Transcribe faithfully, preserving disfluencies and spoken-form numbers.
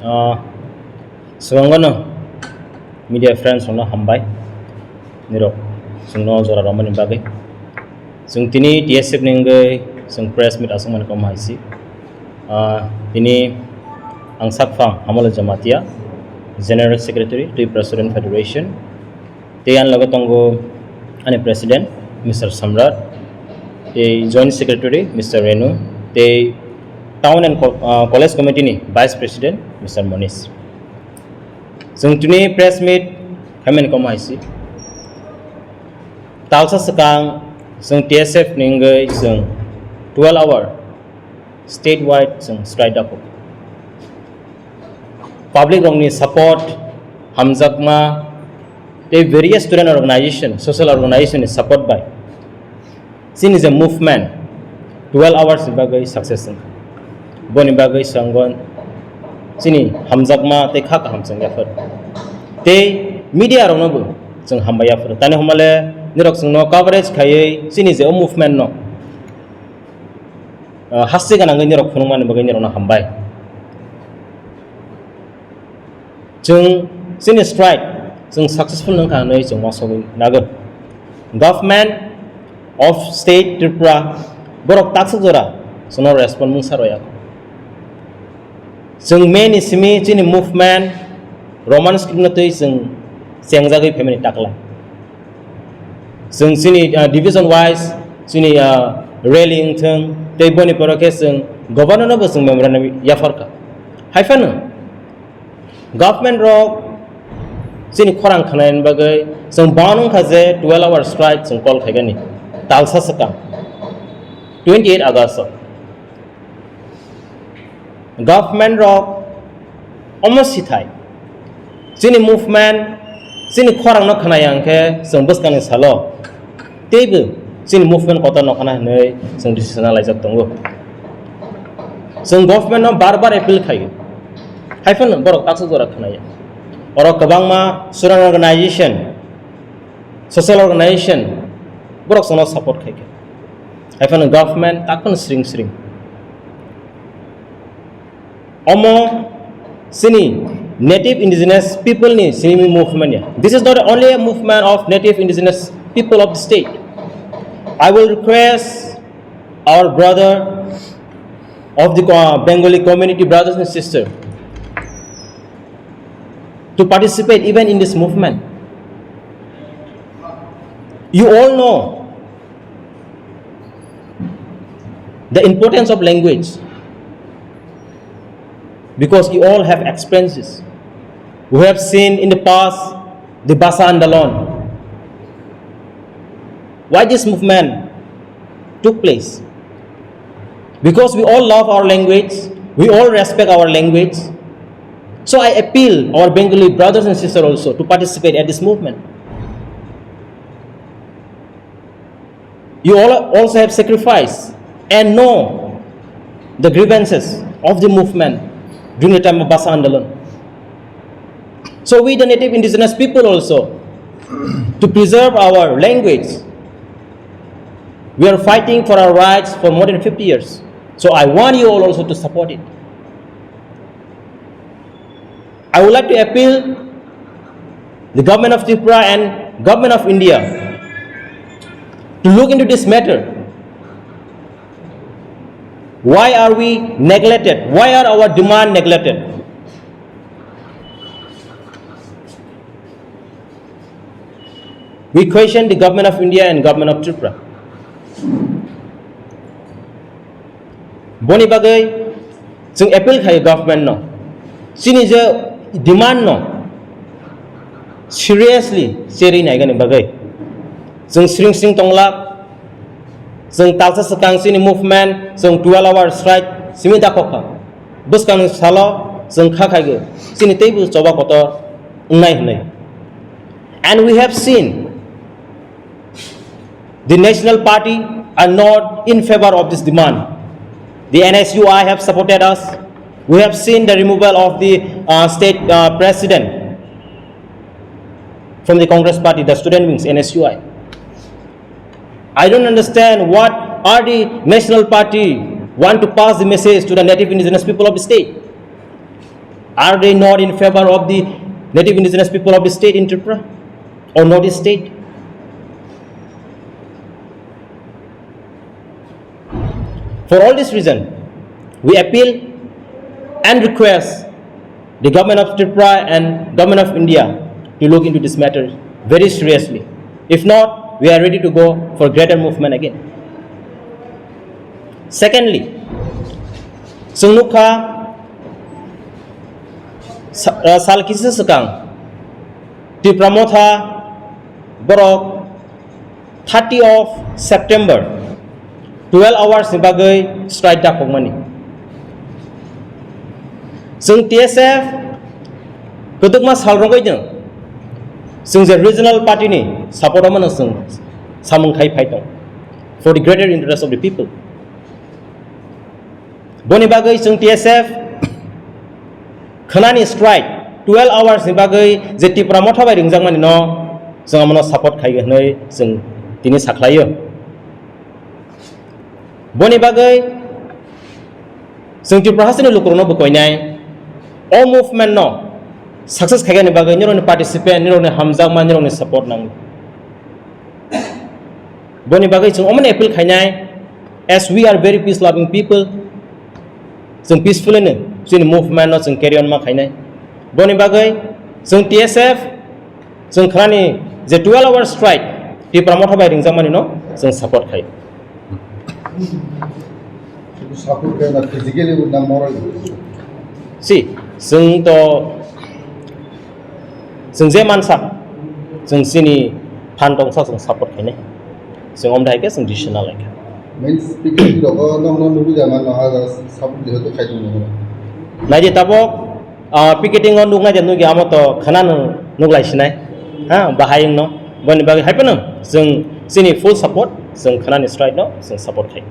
Ah, swkango no media friends rokno hambai, nirok chwngno jora romani bagwi. Chwng tini T S F ni wngwi chwng press meet aswkmani kom hai si. Ah, tini ang sakphang Hamalo Jamatia, General Secretary, Tripura Student Federation. Tei ani loge tongo ani President, Mister Samrat, tei Joint Secretary, Mister Renu, tei Town and Co-, ah, College Committee ni Vice President, Mister Monish. Chwng tini press meet khaimani kom hai si. Talsa swkang chwng T S F ni wngwi chwng twelve hour statewide chwng strike dakhuk. Public rokni support, hamjakma, tei various student organization, social organization ni support bai chini je movement twelve hours ni bagwi success wngkha. Boni bagwi chwng chini hamjakma tei kha kaham chwng yaphar. Tei media rokno bo chwng hambai yaphar. Tani homale nirok chwngno coverage khaiwi chini je o movement no ah, haste gwnangwi nirok phunukmani bagwi nirokno hambai. Chwng chini strike chwng successful wngkha hwnwi chwng uansugwi nago. Government of State Tripura borok taksuk jora chwngno respond mungsa rwya. Chwng May ni simi chini movement Roman script no twi chwng chengjagwi phaimani takla. Chwng chini, ah, division wise chini, ah, rally wngthwng tei boni pore khe chwng governor no bo chwng memorandum yapharkha. Haiphano government rok chini khorang khwnaini bagwi chwng bound wngkha je twelve hour strike chwng call khaigani talsa swkang twenty eight August o. Government rok omo sithai chini movement, chini khorang no khwnaya hwnkhe chwng bwskangni salo teibo chini movement kotor no khwna hinwi chwng decision laijak tongo. Chwng government no bar bar appeal khaio, haiphano borok taksuk jora khwnaya. Oro kwbangma student organization, social organization borok chwngno support khaikha. Haiphano government takhwno sring sring. Omo chini native indigenous people ni simi movement ya. This is not only a movement of native indigenous people of the state. I will request our brother of the, uh, Bengali community brothers and sisters to participate even in this movement. You all know the importance of language, because you all have experiences. We have seen in the past the Bhasa Andolon. Why this movement took place? Because we all love our language, we all respect our language. So I appeal our Bengali brothers and sisters also to participate at this movement. You all also have sacrificed and know the grievances of the movement during the time of Bhasa Andolon. So we, the native indigenous people also, to preserve our language, we are fighting for our rights for more than fifty years. So I want you all also to support it. I would like to appeal the government of Tripura and government of India to look into this matter. Why are we neglected? Why are our demand neglected? We question the government of India and government of Tripura. Boni bagwi chwng appeal khayo government no, chini je demand no seriously cherwi naigani bagwi. Chwng sring sring tonglak, chwng talsa swkang chini movement, chwng twelve hour strike simi dakhokha. Bwskangni salo chwng kha khaigo chini teibo choba kotor wngnai hwnwi. And we have seen the national party are not in favor of this demand. The N S U I have supported us. We have seen the removal of the, uh, state, uh, president from the Congress party, the student wings, N S U I. I don't understand what are the national party want to pass the message to the native indigenous people of the state. Are they not in favor of the native indigenous people of the state in Tripura or Northeast state? For all this reason, we appeal and request the government of Tripura and government of India to look into this matter very seriously. If not, we are ready to go for greater movement again. Secondly, chwng nukha sa-, uh, sal kisa swkang Tipra Motha borok thirty of September twelve hours ni bagwi strike dakhokmani. Chwng T S F kwdwkma sal rogwi no chwng je regional party ni support o mano chwng samung khai phai tong for the greater interest of the people. Boni bagwi chwng T S F khwnani strike twelve hours ni bagwi je Tipra Motha bai ringjakmani no chwng amono support khai hwnwi chwng tini sakhlaio. Boni bagwi chwng Tripura hasteni lukurokno bukoinai o movement no success khaigani bagwi nirokni participant, nirokni hamjakma, nirokni support nango. Boni bagwi chwng omono appeal khainai, as we are very peace loving people, chwng peacefully no chini movement no chwng carry on ma khainai. Boni bagwi chwng T S F chwng khwnani je twelve hour strike Tipra Motha bai ringjakmani no chwng support khai. Support khe na physically na moral? Si, chwng to, chwng je mansa, chwng chini phan tongsa chwng support khainai. Chwng omdai khe chwng decision nalai kha. Main speaking rogo nokno nugwi da mano, ha support jehetu khai tong nai di tabok, ah, picketing o nuknai de nugya amo to khwnano nuklai sinai. Ha, bahai wngno. Boni bagwi hai phano chwng chini full support, chwng khwnani strike no chwng support khai.